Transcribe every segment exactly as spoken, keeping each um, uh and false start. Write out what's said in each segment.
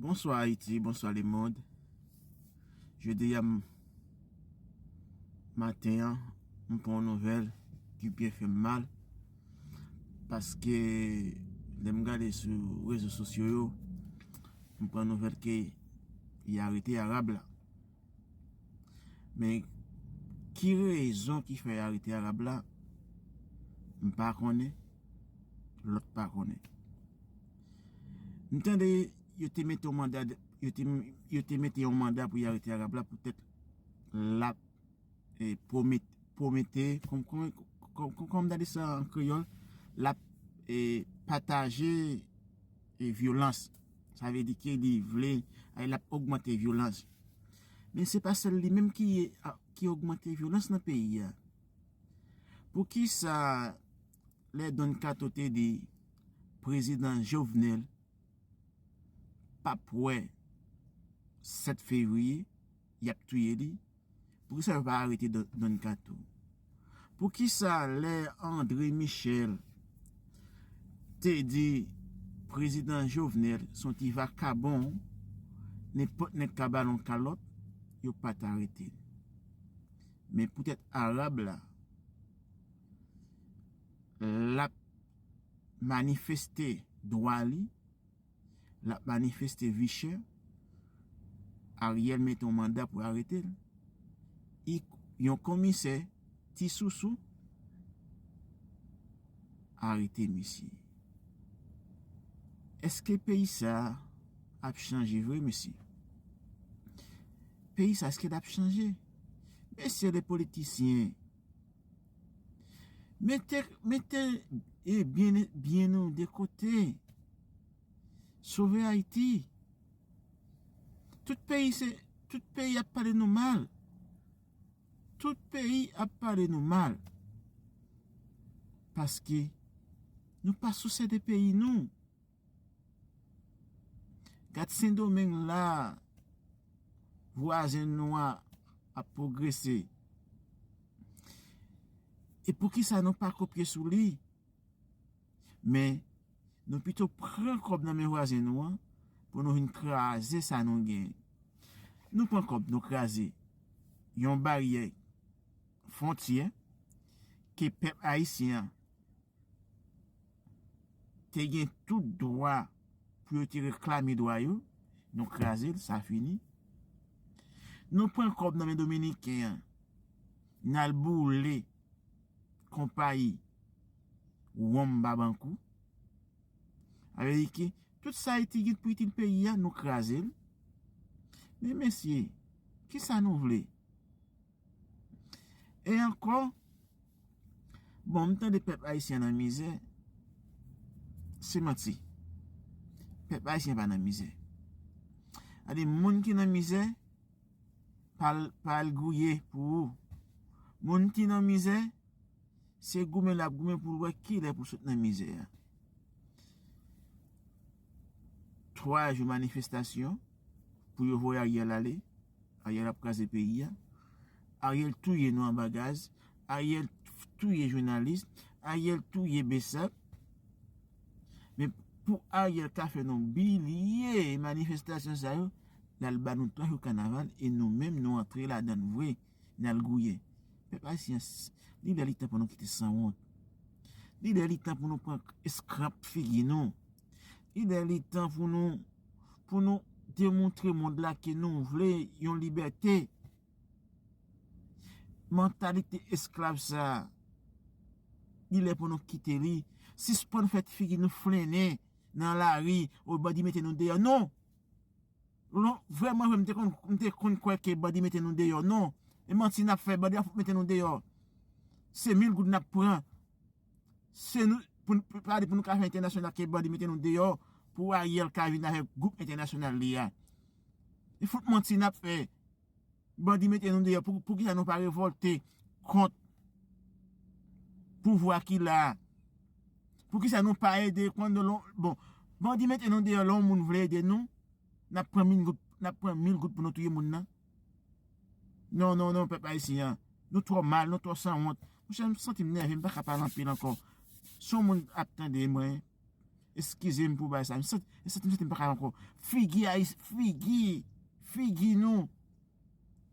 Bonswa Ayiti, bonswa lemonn. Jodi a m- maten an, m pran yon nouvèl ki byen fè m mal. Paske lè m gade sou rezo sosyo yo, m pran nouvèl ke y arete Arab la. Men ki rezon ki fè y arete Arab la, m pa konnen, lòt pa konnen. M tande yo te mete yon manda, yo te, yo te mete yon manda pou y arete Arab la poutèt l ap e, pwomete, pwomete, kòm, kòm, kòm, kòm, kòm m ta di sa an kreyòl, l ap e, pataje e, vyolans. Sa vle di ke li vle, ay, l ap ogmante vyolans. Men se pa sèl li menm ki, ki ogmante vyolans nan peyi a. Poukisa lè Don Kato te di prezidan Jovenel p ap wè sèt fevriye, y ap touye li. Poukisa yo pa arete Don, Don Kato? Poukisa lè André Michel te di prezidan Jovenel se yon ti vakabon, nenpòt nèg ka ba l yon kalòt, yo pa t arete l? Men poutèt Arab la, l ap manifeste dwa li, l ap manifeste vi chè, Ariel mete yon manda pou arete l. I, yon komisè, ti sousou, arete misye. Èske peyi sa a ap chanje vre, mesye? Peyi sa, èske l ap chanje? Mesye le politisyen, mete, mete e, byen, byen nou de kote. Sove Ayiti. Tout peyi se, tout peyi ap pale nou mal. Tout peyi ap pale nou mal. Paske nou pa sousye de peyi nou. Gad Sendomeng la, vwazen nou a ap pwogrese. E poukisa nou pa kopye sou li? Men, nou pito pran kòb nan men vwazen nou an pou nou vin kraze sa nou gen. Nou pran kòb, nou kraze yon baryè fwontyè ke pèp ayisyen an te gen tout dwa pou yo te reklame dwa yo, nou kraze l, sa fini. Nou pran kòb nan men dominiken an, n al boule konpayi wonm Babankou. Ameriken, tout sa Ayiti gen pou itil peyi a, nou kraze l. Men mesye, kisa nou vle? E ankò, bon, m tande pèp ayisyen nan mizè, se manti. Pèp ayisyen pa nan mizè. Ade, moun ki nan mizè, pa al, pa al gouye pou ou. Moun ki nan mizè, se goumen l ap goumen pou l wè kilè pou sot nan mizè a. Twa jou manifestasyon pou yo voye Ariel ale. Ariel ap kraze peyi a. Ariel touye nou anba gaz. Ariel touye jounalis. Ariel touye besap. Men pou Ariel ka fè nou bliye manifestasyon sa yo, l al ba nou twa jou kanaval e nou menm nou antre ladan l vre, n al gouye. Pèp ayisyen, s- li lè li tan pou nou kite sanwont. Li lè li tan pou nou pran eskrap figi nou. Li lè li tan pou nou, pou nou demontre mond la ke nou vle yon libète. Mantalite esklav sa, li lè pou nou kite li. Sispann fè figi nou flennen nan lari, o bandi mete nou deyò. Non! Non, vrèman vre, m te konn, m te konn kwè ke bandi mete nou deyò. Non! E manti n ap fè, bandi ap fout mete nou deyò. Se mil goud n ap pran. Se nou, pou, pou, pa pou nou ka fè entènasyonal ke bandi mete nou deyò, pou Ariel ka vin avèk gwoup entènasyonal li a. E fout manti n ap fè. Bandi mete nou deyò. Pou, poukisa nou pa revòlte kont pouvwa ki la a? Poukisa nou pa ede kont nou lon-, bon, bandi mete nou deyò, lè yon moun vle ede nou, n ap pran mil goud, n ap pran mil goud pou nou touye moun nan? Non, non, non, pèp ayisyen an. Nou twò mal, nou twò sanwont. Monchè, m santi m nève, m pa ka pale anpil ankò. Si yon moun ap tande mwen, Eskize m pou bagay sa. M santi, m santi, m santi m pa ka ankò. Figi Ayis, figi, figi nou.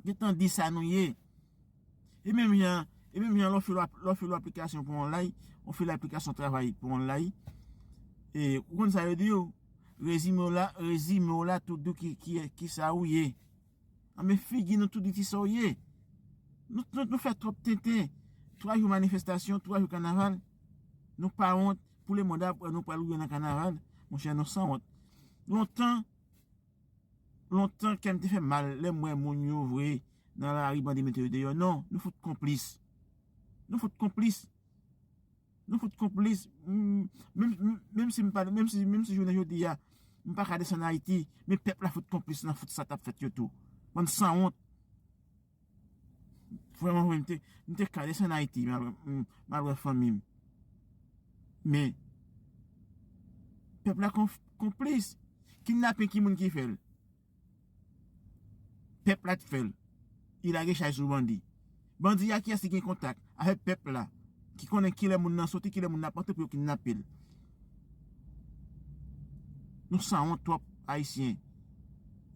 Gentan di sa nou ye. E menm jan, e menm jan lè w fè lè w fè lè w aplikasyon pou online, ou fè lè aplikasyon travay pou online. E ou konn sa yo di w, rezime w la, rezime w la tout di w ki, ki, ki sa ou ye. Anben figi nou tout di ki sa w ye. Nou, nou, nou fè twòp tenten. Twa jou manifestasyon, twa jou kanaval. Nou pa wont pou lemonn ap wè nou pral woule nan kanaval. Monchè, nou sanwont. Lontan, lontan kè m te fè mal lè m wè moun yo vre nan lari bandi mete yo deyò. Non, nou fout konplis. Nou fout konplis. Nou fout konplis. Mm, menm, menm si m pa, menm si, menm si jounen jodi a, m pa ka desann Ayiti, men pèp la fout konplis nan fout sa k ap fèt yo tou. Bann sanwont. Vrèman vre, m te, m te ka desann Ayiti, m al, m, m al wè fanmi m. Men, pèp la konf-, konplis. Kidnapping ki moun ki fè l? Pèp la t fè l. Li lage chay sou bandi. Bandi a kiyès ki gen kontak avèk pèp la, ki konnen kilè moun nan soti, kilè moun nan ap antre pou yo kidnape l. Nou sanwont twòp Ayisyen.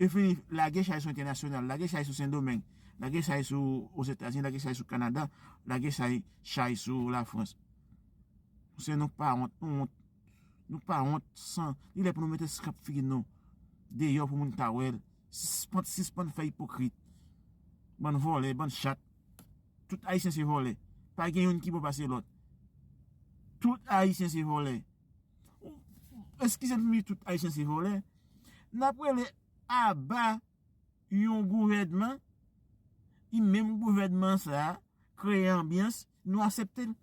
Yo fini lage chay sou entènasyonal, lage chay sou Sendomeng, lage chay sou Ozetazini, lage chay sou Kanada, lage chay, chay sou Lafrans. Monchè, nou pa wont, nou wont. Nou pa wont san. Li lè pou nou mete skap figi nou deyò pou moun ta wè l. Sispann, sispann fè ipokrit. Bann vòlè, bann chat. Tout Ayisyen se vòlè. Pa gen youn ki bon pase lòt. Tout Ayisyen se vòlè. Eskize m, tout Ayisyen se vòlè. N ap rele aba yon gouvènman, e menm gouvènman sa a kreye anbyans, nou aksepte l.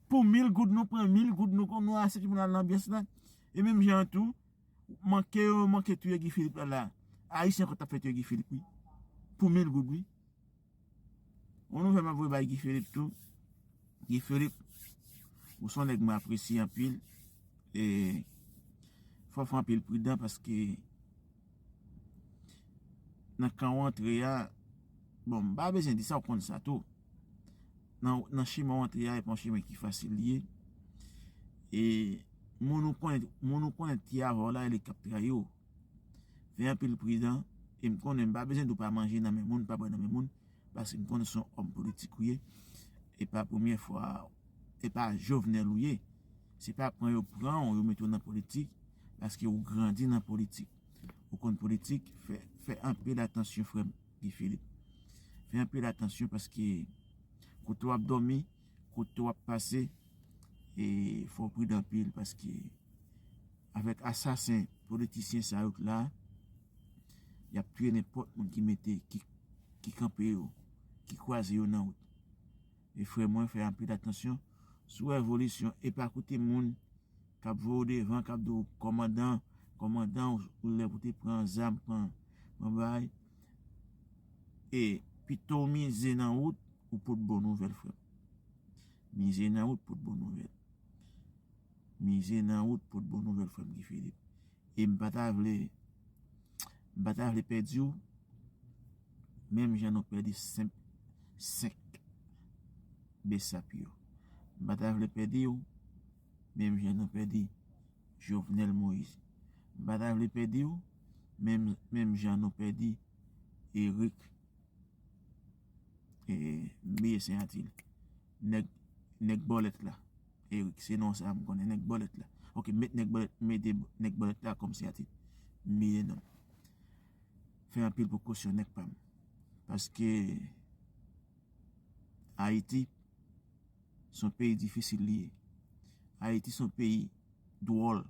Pou mil goud, nou pran mil goud, nou, nou aksepte pou n al nan anbyans la. E menm jan an tou, manke yo manke touye Guy Philippe la la. Ayisyen ankò t ap fè touye Guy Philippe, wi. Pou mil goud, wi. Yon nouvèl m ap voye bay Guy Philippe tou. Guy Philippe, ou se yon nèg mwen apresye anpil. E fò w fè anpil pridan paske nan kan w antre a, bon, m pa bezwen di sa, w konn sa tou. Nan, nan chimen w antre a, e pa yon chimen ki fasil li ye. E moun ou konnen, moun ou konnen ki avè w la, e li k ap trayi w. Fè anpil pridan, e m konnen m pa bezwen di w pa manje nan men moun, pa bwè nan men moun, paske m konnen se yon òm politik ou ye. E pa premye fwa, e pa Jovenel ou ye. Se pa pran yo pran w, yo mete w nan politik, paske ou grandi nan politik. Ou konn politik, fè, fè anpil atansyon, frè m Guy Philippe. Fè anpil atansyon paske kote w ap dòmi, kote w ap pase, e fò w pridan anpil paske avèk asasen politisyen sa yo la, y ap touye nenpòt moun ki mete, ki, ki kanpe yo, ki kwaze yo nan wout. E frè mwen, fè anpil atansyon. Si w wè revolisyon, e pa koute moun k ap voye w devan, k ap di w kòmandan, kòmandan, ou, ou lè pou te pran zam, pran, pran bagay. E pito w mize nan wout, ou pot bon nouvèl, frè m. Mize nan wout, pot bon nouvèl. Mize nan wout, pot bon nouvèl, frè m Guy Philippe. E m pa ta vle, m pa ta vle pèdi w, menm jan nou pèdi senk, senk Besap yo. M pa ta vle pèdi w, menm jan nou pèdi Jovenel Moïse. M pa ta vle pèdi w, menm, menm jan nou pèdi Eric, e, m bliye siyati l. Nèg, nèg bòlèt la. Eric, se non sa m konnen, nèg bòlèt la. Oke, met nèg bòlèt, mete nèg bòlèt la kòm siyati. M bliye non l. Fè anpil prekosyon, nèg pa m. Paske Ayiti, se yon peyi difisil li ye. Ayiti se yon peyi dwòl.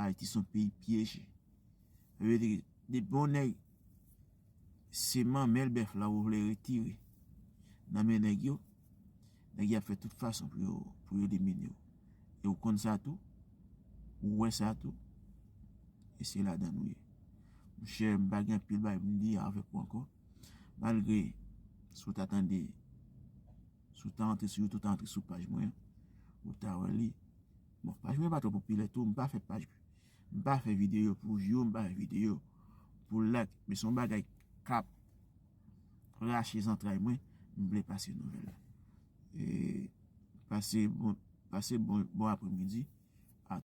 Ayiti se yon peyi pyeje. Sa vle di, depi yon nèg se manmèl bèf la ou vle retire nan men nèg yo, nèg yo ap fè tout fason pou yo, pou yo elimine w. E ou konn sa tou, ou wè sa tou, e se ladan nou ye. Monchè, m pa gen anpil bagay pou m di avèk ou ankò. Malgre, si w ta tande, si w ta antre sou YouTube, w ta antre sou paj mwen, ou ta wè li. Bon, paj mwen pa twò popilè tou, m pa fè paj, m pa fè videyo pou view, m pa fè videyo pou like, men se yon bagay k ap rache zantray mwen, m vle pase nouvèl la. E pase bon, pase bon, bon apremidi.